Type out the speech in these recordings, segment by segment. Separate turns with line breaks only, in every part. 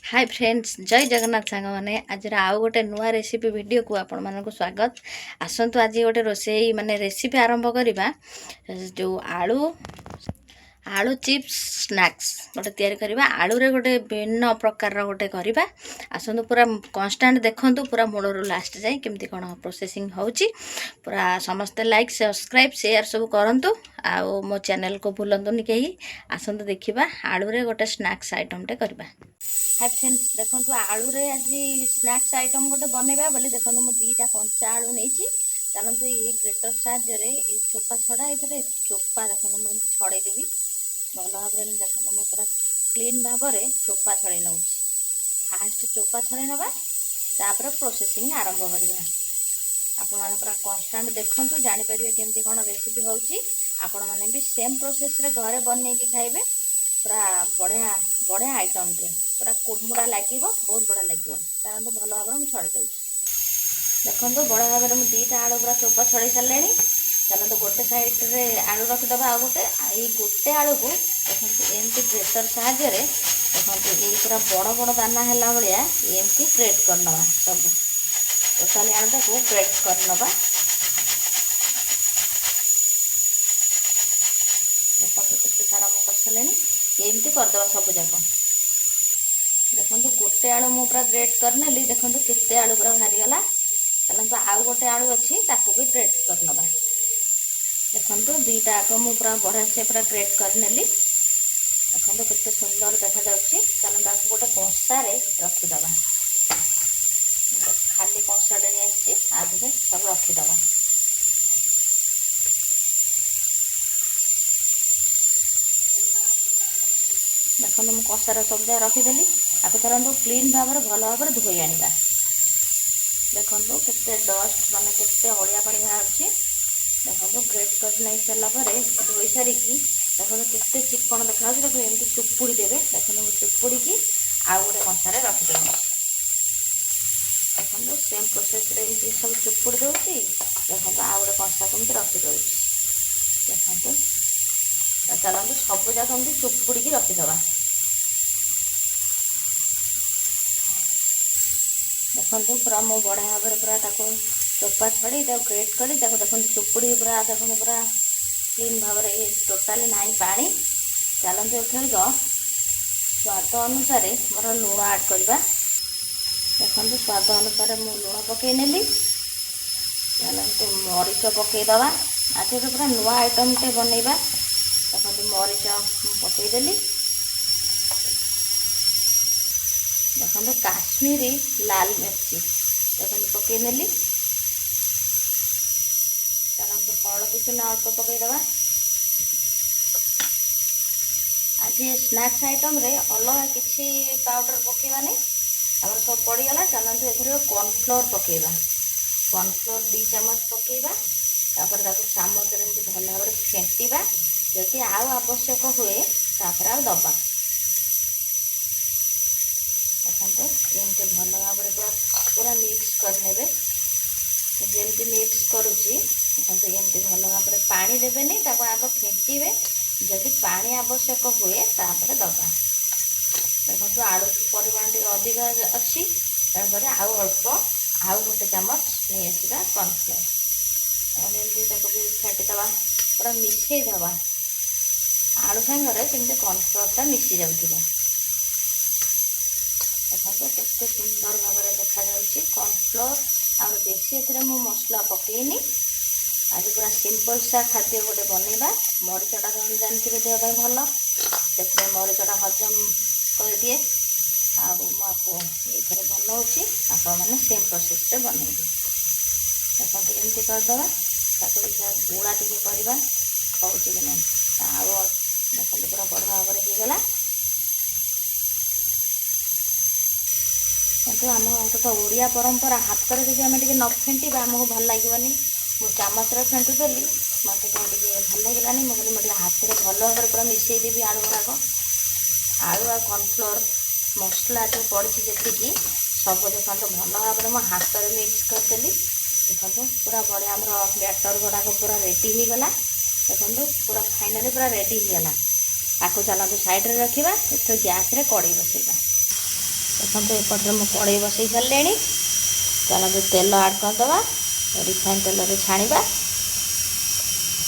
High friends, ଜୟ ଜଗନ୍ନାଥ ସାଙ୍ଗମାନେ। ଆଜିର ଆଉ ଗୋଟେ ନୂଆ ରେସିପି ଭିଡ଼ିଓକୁ ଆପଣମାନଙ୍କୁ ସ୍ୱାଗତ। ଆସନ୍ତୁ, ଆଜି ଗୋଟେ ରୋଷେଇ ମାନେ ରେସିପି ଆରମ୍ଭ କରିବା, ଯେଉଁ ଆଳୁ ଚିପ୍ସ ସ୍ନାକ୍ସ ଗୋଟେ ତିଆରି କରିବା। ଆଳୁରେ ଗୋଟେ ଭିନ୍ନ ପ୍ରକାରର ଗୋଟେ କରିବା। ଆସନ୍ତୁ, ପୁରା କନଷ୍ଟାଣ୍ଟ ଦେଖନ୍ତୁ, ପୁରା ମୂଳରୁ ଲାଷ୍ଟ ଯାଏଁ କେମିତି କ'ଣ ପ୍ରୋସେସିଂ ହେଉଛି। ପୁରା ସମସ୍ତେ ଲାଇକ୍, ସବସ୍କ୍ରାଇବ୍, ସେୟାର ସବୁ କରନ୍ତୁ ଆଉ ମୋ ଚ୍ୟାନେଲକୁ ଭୁଲନ୍ତୁନି କେହି। ଆସନ୍ତୁ ଦେଖିବା, ଆଳୁରେ ଗୋଟେ ସ୍ନାକ୍ସ ଆଇଟମ୍ଟେ କରିବା। ହାଇ ଫ୍ରେଣ୍ଡସ୍, ଦେଖନ୍ତୁ, ଆଳୁରେ ଆଜି ସ୍ନାକ୍ସ ଆଇଟମ୍ ଗୋଟେ ବନେଇବା ବୋଲି ଦେଖନ୍ତୁ, ମୁଁ 2ଟା କଞ୍ଚା ଆଳୁ ନେଇଛି। ଚାଲନ୍ତୁ, ଏଇ ଗ୍ରେଟର ସାହାଯ୍ୟରେ ଏଇ ଚୋପା ଛଡ଼ା, ଏଥିରେ ଚୋପା ଦେଖନ୍ତୁ, ମୁଁ ଏମିତି ଛଡ଼େଇ ଦେବି ଭଲ ଭାବରେ। ଦେଖନ୍ତୁ, ମୁଁ ପୁରା କ୍ଲିନ୍ ଭାବରେ ଚୋପା ଛଡ଼େଇ ନେଉଛି। ଫାଷ୍ଟ ଚୋପା ଛଡ଼େଇ ନେବା, ତାପରେ ପ୍ରୋସେସିଂ ଆରମ୍ଭ କରିବା। ଆପଣମାନେ ପୁରା କନଷ୍ଟାଣ୍ଟ ଦେଖନ୍ତୁ, ଜାଣିପାରିବେ କେମିତି କ'ଣ ରେସିପି ହେଉଛି। ଆପଣମାନେ ବି ସେମ୍ ପ୍ରୋସେସ୍ରେ ଘରେ ବନେଇକି ଖାଇବେ। ପୁରା ବଢ଼ିଆ ବଢ଼ିଆ ଆଇଟମ୍ଟେ, ପୁରା କୁଡ଼ମୁଡ଼ା ଲାଗିବ, ବହୁତ ବଢ଼ିଆ ଲାଗିବ। ଚାଲନ୍ତୁ, ଭଲ ଭାବରେ ମୁଁ ଛଡ଼େଇ ଦେଉଛି। ଦେଖନ୍ତୁ, ବଢ଼ିଆ ଭାବରେ ମୁଁ 2ଟା ଆଳୁ ପୁରା ଚୋପା ଛଡ଼େଇ ସାରିଲେଣି। ଚାଲନ୍ତୁ, ଗୋଟେ ସାଇଡ଼୍ରେ ଆଳୁ ରଖିଦେବା। ଆଉ ଗୋଟେ, ଏଇ ଗୋଟେ ଆଳୁକୁ ଦେଖନ୍ତୁ, ଏମିତି ଗ୍ରେଟର ସାହାଯ୍ୟରେ ଦେଖନ୍ତୁ, ଏଇ ପୁରା ବଡ଼ ବଡ଼ ଦାନା ହେଲା ଭଳିଆ ଏମିତି ଗ୍ରେଟ୍ କରିନେବା। ସବୁ ଟୋଟାଲି ଆଳୁଟାକୁ ଗ୍ରେଟ୍ କରିନେବା। ଦେଖନ୍ତୁ, କେତେ ସାରା ମୁଁ କରିସାରିଲେଣି। ଏମିତି କରିଦେବା ସବୁ ଯାକ। ଦେଖନ୍ତୁ, ଗୋଟେ ଆଳୁ ମୁଁ ପୁରା ଗ୍ରେଟ୍ କରିନେଲି। ଦେଖନ୍ତୁ, କେତେ ଆଳୁ ପୁରା ବାହାରିଗଲା। ଚାଲନ୍ତୁ, ଆଉ ଗୋଟେ ଆଳୁ ଅଛି, ତାକୁ ବି ଗ୍ରେଟ୍ କରିନେବା। ଦେଖନ୍ତୁ, 2ଟା ଆଗ ମୁଁ ପୁରା ବଢ଼ିଆ ସେ ପୁରା ଗ୍ରେଟ୍ କରିନେଲି। ଦେଖନ୍ତୁ, କେତେ ସୁନ୍ଦର ଦେଖାଯାଉଛି। ଚାଲନ୍ତୁ, ଆକୁ ଗୋଟେ କଂସାରେ ରଖିଦେବା। ଖାଲି କଂସାଟେ ନେଇ ଆସିଛି, ଆ ଦେହରେ ସବୁ ରଖିଦେବା। ଦେଖନ୍ତୁ, ମୁଁ କଂସାରେ ସବୁ ଯାକ ରଖିଦେଲି। ଆକୁ ଚାଲନ୍ତୁ, କ୍ଲିନ୍ ଭାବରେ ଭଲ ଭାବରେ ଧୋଇ ଆଣିବା। ଦେଖନ୍ତୁ, କେତେ ଡଷ୍ଟ ମାନେ କେତେ ଅଳିଆ ପାଣି ବାହାରୁଛି। ଦେଖନ୍ତୁ, ଗ୍ରେଟ୍ କରି ନେଇ ସାରିଲା ପରେ ଧୋଇ ସାରିକି ଦେଖନ୍ତୁ, କେତେ ଚିକ୍କଣ ଦେଖାଯାଉଛି। ତାକୁ ଏମିତି ଚୁପୁଡ଼ି ଦେବେ। ଦେଖନ୍ତୁ, ମୁଁ ଚୁପୁଡ଼ିକି ଆଉ ଗୋଟେ କଂସାରେ ରଖିଦେଉଛି। ଦେଖନ୍ତୁ, ସେମ୍ ପ୍ରୋସେସ୍ରେ ଏମିତି ସବୁ ଚୁପୁଡ଼ି ଦେଉଛି। ଦେଖନ୍ତୁ, ଆଉ ଗୋଟେ କଂସାକୁ ଏମିତି ରଖିଦେଉଛି। ଦେଖନ୍ତୁ, ଚାଲନ୍ତୁ, ସବୁ ଯାକ ଏମିତି ଚୁପୁଡ଼ିକି ରଖିଦେବା। ଦେଖନ୍ତୁ, ପୁରା ମୁଁ ବଢ଼ିଆ ଭାବରେ ପୁରା ତାକୁ ଚୋପା ଛଡ଼େଇ, ତାକୁ ଗ୍ରେଟ୍ କରି, ତାକୁ ଦେଖନ୍ତୁ, ଚୁପୁଡ଼ି ପୁରା, ଦେଖନ୍ତୁ, ପୁରା କ୍ଲିନ୍ ଭାବରେ ଟୋଟାଲି ନାହିଁ ପାଣି। ଚାଲନ୍ତୁ, ଏଥରକ ସ୍ୱାଦ ଅନୁସାରେ ମୋର ଲୁଣ ଆଡ଼୍ କରିବା। ଦେଖନ୍ତୁ, ସ୍ୱାଦ ଅନୁସାରେ ମୁଁ ଲୁଣ ପକାଇ ନେଲି। ଚାଲନ୍ତୁ, ମରିଚ ପକାଇଦେବା। ଆଜି ଗୋଟେ ପୁରା ନୂଆ ଆଇଟମ୍ଟେ ବନେଇବା। ଦେଖନ୍ତୁ, ମରିଚ ମୁଁ ପକାଇଦେଲି। ଦେଖନ୍ତୁ, କାଶ୍ମୀରୀ ଲାଲ ମିର୍ଚି ଦେଖନ୍ତୁ, ପକାଇନେଲି। ଚାଲନ୍ତୁ, ହଳଦୀ ଚୁନା ଅଳ୍ପ ପକାଇଦେବା। ଆଜି ସ୍ନାକ୍ସ ଆଇଟମ୍ରେ ଅଲଗା କିଛି ପାଉଡ଼ର ପକାଇବାନି। ଆମର ସବୁ ପଡ଼ିଗଲା। ଚାଲନ୍ତୁ, ଏଥିରେ କର୍ଣ୍ଣଫ୍ଲୋର୍ ପକାଇବା। କର୍ଣ୍ଣଫ୍ଲୋର୍ 2 ଚାମଚ ପକାଇବା। ତାପରେ ତାକୁ ଚାମଚରେ ଏମିତି ଭଲ ଭାବରେ ଫେଣ୍ଟିବା। ଯଦି ଆଉ ଆବଶ୍ୟକ ହୁଏ, ତାପରେ ଆଉ ଦେବା। ଦେଖନ୍ତୁ, ଏମିତି ଭଲ ଭାବରେ ପୁରା ପୁରା ମିକ୍ସ କରିନେବେ। ଯେମିତି ମିକ୍ସ କରୁଛି ଦେଖନ୍ତୁ, ଏମିତି ଭଲ ଭାବରେ। ପାଣି ଦେବେନି, ତାକୁ ଆଗ ଫେଣ୍ଟିବେ। ଯଦି ପାଣି ଆବଶ୍ୟକ ହୁଏ, ତାପରେ ଦେବା। ଦେଖନ୍ତୁ, ଆଳୁ ପରିମାଣ ଟିକେ ଅଧିକ ଅଛି, ତେଣୁକରି ଆଉ ଅଳ୍ପ, ଆଉ 1 ଚାମଚ ନେଇ ଆସିବା କର୍ଣ୍ଣଫ୍ଲୋର୍। ଏମିତି ତାକୁ ବି ଫେଣ୍ଟି ଦେବା, ପୁରା ମିଶାଇ ଦେବା ଆଳୁ ସାଙ୍ଗରେ, ଯେମିତି କର୍ଣ୍ଣଫ୍ଲୋର୍ଟା ମିଶି ଯାଉଥିବ। ଦେଖନ୍ତୁ, କେତେ ସୁନ୍ଦର ଭାବରେ ଦେଖାଯାଉଛି କର୍ଣ୍ଣଫ୍ଲୋର୍। ଆଉ ବେଶୀ ଏଥିରେ ମୁଁ ମସଲା ପକାଇନି। ଆଜି ପୁରା ସିମ୍ପଲ୍ ସା ଖାଦ୍ୟ ଗୋଟେ ବନେଇବା। ମରିଚଟା ଜାଣିଥିବେ, ଦେହ ପାଇଁ ଭଲ, ସେଥିପାଇଁ ମରିଚଟା ହଜମ କରିଦିଏ। ଆଉ ମୁଁ ଆକୁ ଏଇଥିରେ ବନଉଛି, ଆପଣମାନେ ସେମ୍ ପ୍ରୋସେସ୍ରେ ବନେଇବେ। ଦେଖନ୍ତୁ, ଏମିତି କରିଦେବା। ତାକୁ ଦେଖିବା, ଗୁଳା ଟିକେ କରିବା, ହେଉଛି କି ନାହିଁ। ଆଉ ଦେଖନ୍ତୁ, ପୁରା ବଢ଼ିଆ ଭାବରେ ହେଇଗଲା। କିନ୍ତୁ ଆମ ତ ଓଡ଼ିଆ ପରମ୍ପରା, ହାତରେ ଯଦି ଆମେ ଟିକେ ନ ଫେଣ୍ଟିବା, ଆମକୁ ଭଲ ଲାଗିବନି। ମୁଁ ଚାମଚରେ ଫେଣ୍ଟୁଥିଲି, ମୋତେ କାହିଁ ଟିକେ ଭଲ ଲାଗିଲାନି। ମୁଁ କହିଲି, ମୁଁ ଟିକେ ହାତରେ ଭଲ ଭାବରେ ପୁରା ମିଶାଇ ଦେବି ଆଳୁ ଗୁଡ଼ାକ। ଆଳୁ ଆଉ କର୍ଣ୍ଣଫ୍ଲୋର୍ ମସଲା ଯେଉଁ ପଡ଼ିଛି ଯେତିକି ସବୁ, ଦେଖନ୍ତୁ, ଭଲ ଭାବରେ ମୁଁ ହାତରେ ମିକ୍ସ କରିଦେଲି। ଦେଖନ୍ତୁ, ପୁରା ବଢ଼ିଆ ଆମର ବ୍ୟାଟର୍ ଗୁଡ଼ାକ ପୁରା ରେଡ଼ି ହେଇଗଲା। ଦେଖନ୍ତୁ, ପୁରା ଫାଇନାଲି ପୁରା ରେଡ଼ି ହେଇଗଲା। ତାକୁ ଚାଲନ୍ତୁ ସାଇଡ଼୍ରେ ରଖିବା। ଏଥର ଗ୍ୟାସ୍ରେ କଡ଼େଇ ବସେଇବା। ଦେଖନ୍ତୁ, ଏପଟରେ ମୁଁ କଡ଼େଇ ବସେଇ ସାରିଲିଣି। ଚାଲନ୍ତୁ, ତେଲ ଆଡ଼୍ କରିଦେବା। ରିଫାଇନ୍ ତେଲରେ ଛାଣିବା।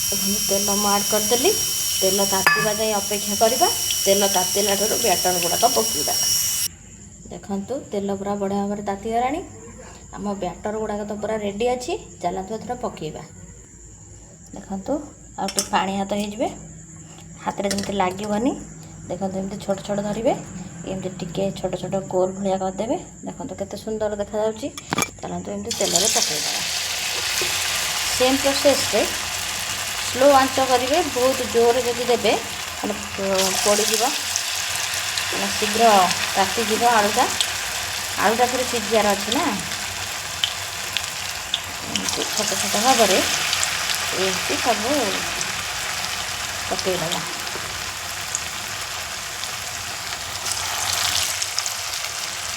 ଦେଖନ୍ତୁ, ତେଲ ମୁଁ ଆଡ଼୍ କରିଦେଲି। ତେଲ ତାତିବା ଯାଇ ଅପେକ୍ଷା କରିବା। ତେଲ ତାତିଲା ଠାରୁ ବ୍ୟାଟର ଗୁଡ଼ାକ ପକାଇବା। ଦେଖନ୍ତୁ, ତେଲ ପୁରା ବଢ଼ିଆ ଭାବରେ ତାତିଗଲାଣି। ଆମ ବ୍ୟାଟର ଗୁଡ଼ାକ ତ ପୁରା ରେଡ଼ି ଅଛି। ଚାଲନ୍ତୁ, ଏଥର ପକାଇବା। ଦେଖନ୍ତୁ, ଆଉ ଟିକେ ପାଣି ହାତ ହେଇଯିବେ, ହାତରେ ଯେମିତି ଲାଗିବନି। ଦେଖନ୍ତୁ, ଏମିତି ଛୋଟ ଛୋଟ ଧରିବେ, ଏମିତି ଟିକେ ଛୋଟ ଛୋଟ ଗୋଲ ଭଳିଆ କରିଦେବେ। ଦେଖନ୍ତୁ, କେତେ ସୁନ୍ଦର ଦେଖାଯାଉଛି। ଚାଲନ୍ତୁ, ଏମିତି ତେଲରେ ପକାଇଦେବା। ସେମ୍ ପ୍ରୋସେସ୍ରେ ସ୍ଲୋ ଆଞ୍ଚ କରିବେ। ବହୁତ ଜୋରରେ ଯଦି ଦେବେ, ମାନେ ପୋଡ଼ିଯିବ, ମାନେ ଶୀଘ୍ର ତାତିଯିବ ଆଳୁଟା। ଆଳୁଟା ଫେରେ ସିଝିବାର ଅଛି ନା। ଏମିତି ଛୋଟ ଛୋଟ ଭାବରେ ଏମିତି ସବୁ ପକାଇଦେବା।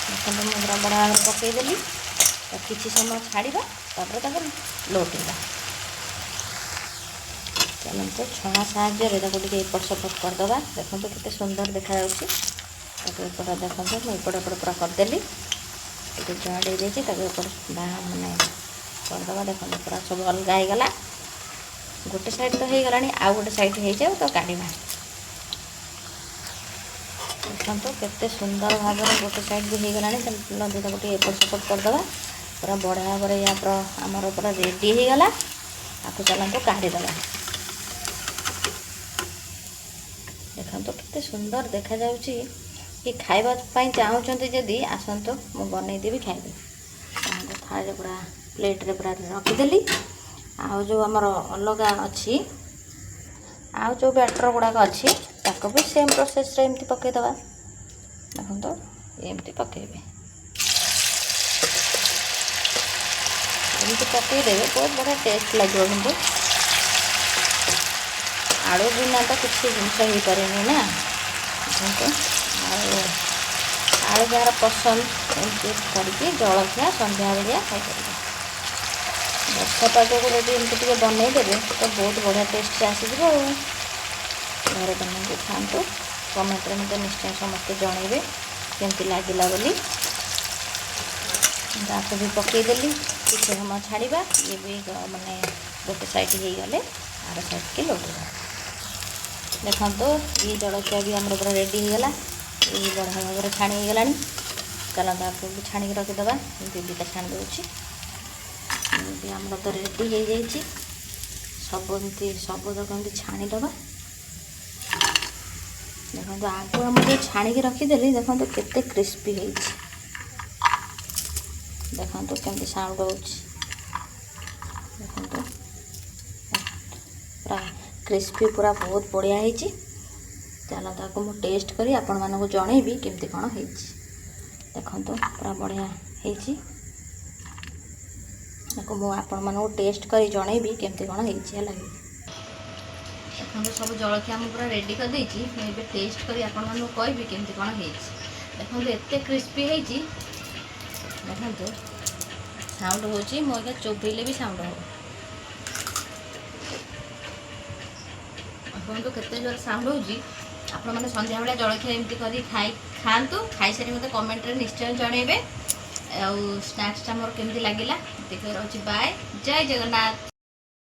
ଦେଖନ୍ତୁ, ମୁଁ ପୁରା ବଢ଼ିଆ ଭାବରେ ପକାଇଦେଲି। କିଛି ସମୟ ଛାଡ଼ିବା, ତାପରେ ତାକୁ ଲୋଟେଇବା। ଚାଲନ୍ତୁ, ଛଣା ସାହାଯ୍ୟରେ ତାକୁ ଟିକେ ଏପଟ ସେପଟ କରିଦେବା। ଦେଖନ୍ତୁ, କେତେ ସୁନ୍ଦର ଦେଖାଯାଉଛି। ତାକୁ ଏପଟ, ଦେଖନ୍ତୁ, ମୁଁ ଏପଟ ଏପଟ ପୁରା କରିଦେଲି। ଟିକେ ଜଏଣ୍ଟ ହେଇଯାଇଛି। ତାକୁ ଏପଟ ମାନେ କରିଦେବା। ଦେଖନ୍ତୁ, ପୁରା ସବୁ ଅଲଗା ହେଇଗଲା। ଗୋଟେ ସାଇଡ଼୍ ତ ହେଇଗଲାଣି, ଆଉ ଗୋଟେ ସାଇଡ଼୍ ହେଇଯାଉ ତ କାଢ଼ିବା। ଦେଖନ୍ତୁ, କେତେ ସୁନ୍ଦର ଭାବରେ ଗୋଟେ ସାଇଡ଼୍ ବି ହେଇଗଲାଣି। ଚାଲନ୍ତୁ, ତାକୁ ଟିକେ ଏପଟ ସେପଟ କରିଦେବା। ପୁରା ବଢ଼ିଆ ଭାବରେ ୟା ପୁରା ଆମର ପୁରା ରେଡ଼ି ହେଇଗଲା। ଆକୁ ଚାଲନ୍ତୁ କାଢ଼ିଦେବା। ଦେଖନ୍ତୁ, କେତେ ସୁନ୍ଦର ଦେଖାଯାଉଛି କି। ଖାଇବା ପାଇଁ ଚାହୁଁଛନ୍ତି ଯଦି, ଆସନ୍ତୁ, ମୁଁ ବନେଇଦେବି, ଖାଇବେ। ଦେଖନ୍ତୁ, ଥାଳିରେ ପୁରା ପ୍ଲେଟ୍ରେ ପୁରା ରଖିଦେଲି। ଆଉ ଯେଉଁ ଆମର ଅଲଗା ଅଛି, ଆଉ ଯେଉଁ ବ୍ୟାଟର ଗୁଡ଼ାକ ଅଛି, ତାକୁ ବି ସେମ୍ ପ୍ରୋସେସ୍ରେ ଏମିତି ପକାଇଦେବା। ଦେଖନ୍ତୁ, ଏମିତି ପକାଇବେ, ଏମିତି ପକାଇଦେବେ, ବହୁତ ବଢ଼ିଆ ଟେଷ୍ଟ ଲାଗିବ। କିନ୍ତୁ ଆଳୁ ବିନା ତ କିଛି ଜିନିଷ ହେଇପାରେନି ନା। ଦେଖନ୍ତୁ, ଆଉ ଆଳୁ ଯାହାର ପସନ୍ଦ, ଏମିତି କରିକି ଜଳଖିଆ ସନ୍ଧ୍ୟାବେଳିଆ ଖାଇପାରିବେ। ବର୍ଷା ପାଗକୁ ଯଦି ଏମିତି ଟିକେ ବନେଇଦେବେ ତ ବହୁତ ବଢ଼ିଆ ଟେଷ୍ଟ ଆସିଯିବ। ଆଉ ଘରେ ବନେଇକି ଖାଆନ୍ତୁ। କମେଣ୍ଟରେ ମୋତେ ନିଶ୍ଚୟ ସମସ୍ତେ ଜଣେଇବେ କେମିତି ଲାଗିଲା ବୋଲି। ତାକୁ ବି ପକାଇଦେଲି। କିଛି ସମୟ ଛାଡ଼ିବା। ଇଏ ବି ମାନେ ଗୋଟେ ସାଇଡ଼୍ ହେଇଗଲେ ଆର ସାଇଡ଼୍କି ଲୋଟେଇବା। ଦେଖନ୍ତୁ, ଇଏ ଜଳଖିଆ ବି ଆମର ପୁରା ରେଡ଼ି ହେଇଗଲା। ଏଇ ବଢ଼ିଆ ଭାବରେ ଛାଣି ହେଇଗଲାଣି। ଚାଲନ୍ତୁ, ତାକୁ ବି ଛାଣିକି ରଖିଦେବା। ଦୁଇଟା ଛାଣି ଦେଉଛି। ବି ଆମର ତ ରେଡ଼ି ହେଇଯାଇଛି ସବୁ। ଏମିତି ସବୁ ତକ ଏମିତି ଛାଣିଦେବା। ଦେଖନ୍ତୁ, ଆଗରୁ ମୁଁ ଯେଉଁ ଛାଣିକି ରଖିଦେଲି, ଦେଖନ୍ତୁ କେତେ କ୍ରିସ୍ପି ହେଇଛି। ଦେଖନ୍ତୁ, କେମିତି ସାଉଣ୍ଡ ହେଉଛି। ଦେଖନ୍ତୁ, ପୁରା କ୍ରିସ୍ପି, ପୁରା ବହୁତ ବଢ଼ିଆ ହେଇଛି। ଚାଲ, ତାକୁ ମୁଁ ଟେଷ୍ଟ କରି ଆପଣମାନଙ୍କୁ ଜଣେଇବି କେମିତି କ'ଣ ହେଇଛି। ଦେଖନ୍ତୁ, ପୁରା ବଢ଼ିଆ ହେଇଛି। ତାକୁ ମୁଁ ଆପଣମାନଙ୍କୁ ଟେଷ୍ଟ କରି ଜଣେଇବି କେମିତି କ'ଣ ହେଇଛି। ହେଲା କି? ଦେଖନ୍ତୁ, ସବୁ ଜଳଖିଆ ମୁଁ ପୁରା ରେଡ଼ି କରିଦେଇଛି। ମୁଁ ଏବେ ଟେଷ୍ଟ କରି ଆପଣମାନଙ୍କୁ କହିବି କେମିତି କ'ଣ ହେଇଛି। ଦେଖନ୍ତୁ, ଏତେ କ୍ରିସ୍ପି ହେଇଛି। ଦେଖନ୍ତୁ, ସାଉଣ୍ଡ ହେଉଛି। ମୁଁ ଆଜ୍ଞା ଚୋବେଇଲେ ବି ସାଉଣ୍ଡ ହେବ। ଦେଖନ୍ତୁ, କେତେ ଜୋର ସାଉଣ୍ଡ ହେଉଛି। ଆପଣମାନେ ସନ୍ଧ୍ୟାବେଳେ ଜଳଖିଆ ଏମିତି କରି ଖାଆନ୍ତୁ। ଖାଇସାରି ମୋତେ କମେଣ୍ଟରେ ନିଶ୍ଚୟ ଜଣେଇବେ ଆଉ ସ୍ନାକ୍ସଟା ମୋର କେମିତି ଲାଗିଲା। ଏତିକି ରହୁଛି, ବାଏ, ଜୟ ଜଗନ୍ନାଥ।